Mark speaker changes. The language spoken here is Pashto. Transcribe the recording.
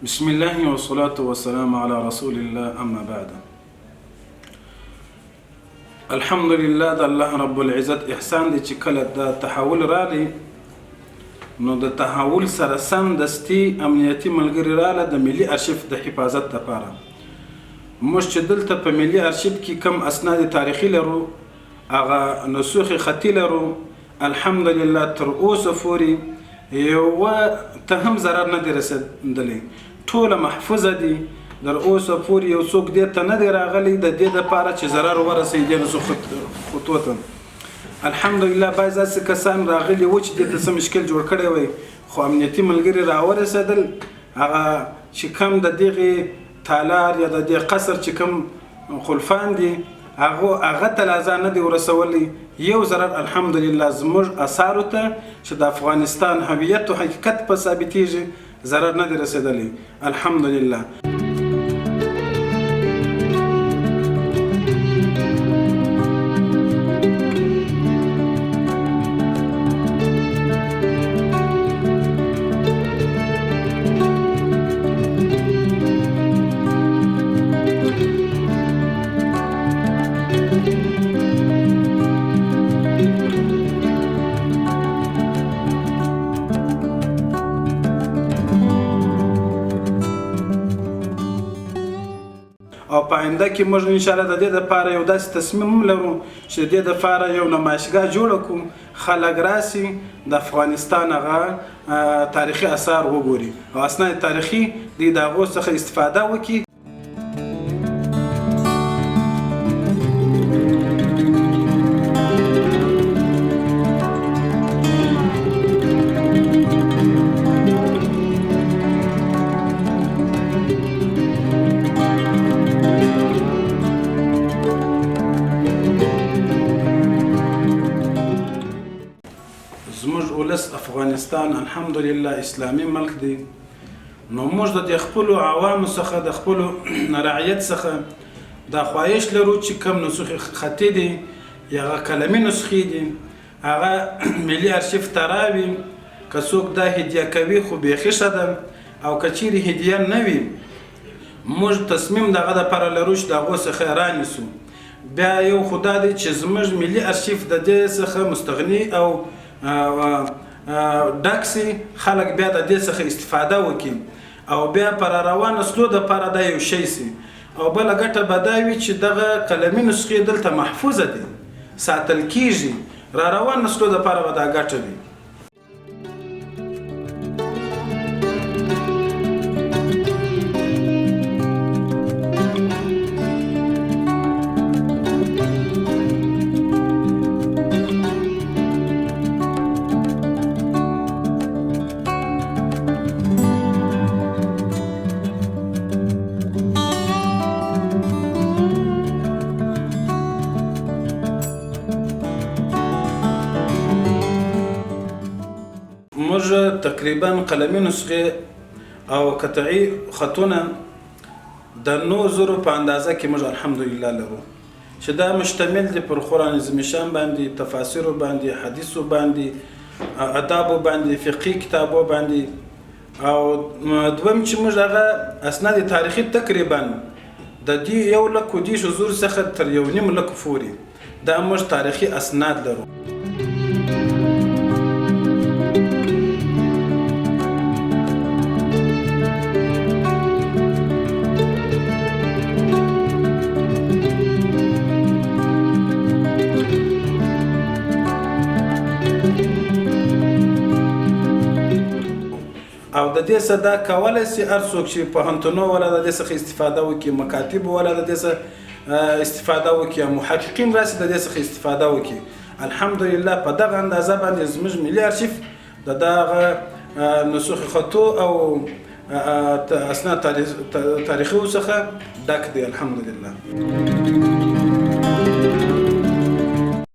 Speaker 1: بسم الله والصلاة والسلام على رسول الله، اما بعد. الحمدلله، د الله رب العزت احسان دی چې کله د تحول راغی، نو د تحول سره سم دستي امنیتي ملګري راله د ملي ارشیف د حفاظت لپاره. موږ چې دلته په ملي ارشیف کې کم اسناد تاریخي لرو، هغه نسوخ خطي لرو، الحمدلله تر اوسه پورې یوه ته هم ضرر نه دی رسېدلی، ټوله محفوظه دي. در اوسه پورې یو څوک دې ته نه دی راغلی د دې دپاره چې ضرر ورسوي دې نسوخ خطو ته. الحمدلله بعضې داسې کسان راغلي وو چې دې ته څه مشکل جوړ کړی وی، خو امنیتي ملګري راورسېدل. هغه چې کم د دغې تالار یا د دې قصر چې کم خلفان دي، هغه ته لا ځان نه دی ورسولی. یو ضرر الحمدلله زموږ اثارو ته چې د افغانستان هویت او حقیقت په ثابتېږي، ضرر نه دی رسېدلی، الحمدلله. او په آینده کې موږ انشاءالله د دې دپاره یو داسې تصمیم هم لرو چې د دې دپاره یو نمایشګاه جوړه کړو، خلک راسي د افغانستان هغه تاریخي اثار وګوري او اسناد تاریخي دوی د هغو څخه استفاده وکړي. زموږ ولس افغانستان الحمدلله اسلامي ملک دی، نو موږ د خپلو عوامو څخه، د خپلو رعیت څخه دا خواهش لرو چې کم نسخې خطي دي یا هغه قلمي نسخې دي، هغه ملي ارشیف ته راوي. که څوک دا هدیه کوي خو بیخي ښه ده، او که چیرې هدیه نه وي، موږ تصمیم دغه دپاره لرو چې د هغو څخه یې رانیسو. بیا یو خو دا دی چې زموږ ملي ارشیف د دې څخه مستغني او ډک سي، خلک بیا د دې څخه استفاده وکړي او بیا پر روان نسلو دپاره دا یو شی سي. او بله ګټه به دا وي چې دغه قلمي نسخې دلته محفوظه دي، ساتل کیږي، را روان نسلو دپاره به دا ګټه وي. موږ تقریبا قلمي نسخې او قطعي خطونه د 9000 په اندازه کې موږ الحمدلله لرو، چې دا مشتمل دی پر قرآن عظیم شان باندې، تفاسیرو باندې، حدیثو باندې، ادابو باندې، فقهي کتابو باندې. او دویم چې موږ هغه اسناد تاریخي تقریبا د دې 1,30,000 څخه تر 1.5 لک پورې دا موږ تاریخي اسناد لرو. او د دې څه دا کولی سي هر څوک چې پوهنتونو والا د دې څخه استفاده وکړي، مکاتبو والا د دې څخه استفاده وکړي، محققین راسي د دې څخه استفاده وکړي. الحمدلله په دغه اندازه باندې زموږ ملي ارشیف د دغه نسوخ خطو او اسناد تاریخي څخه ډک دی، الحمدلله.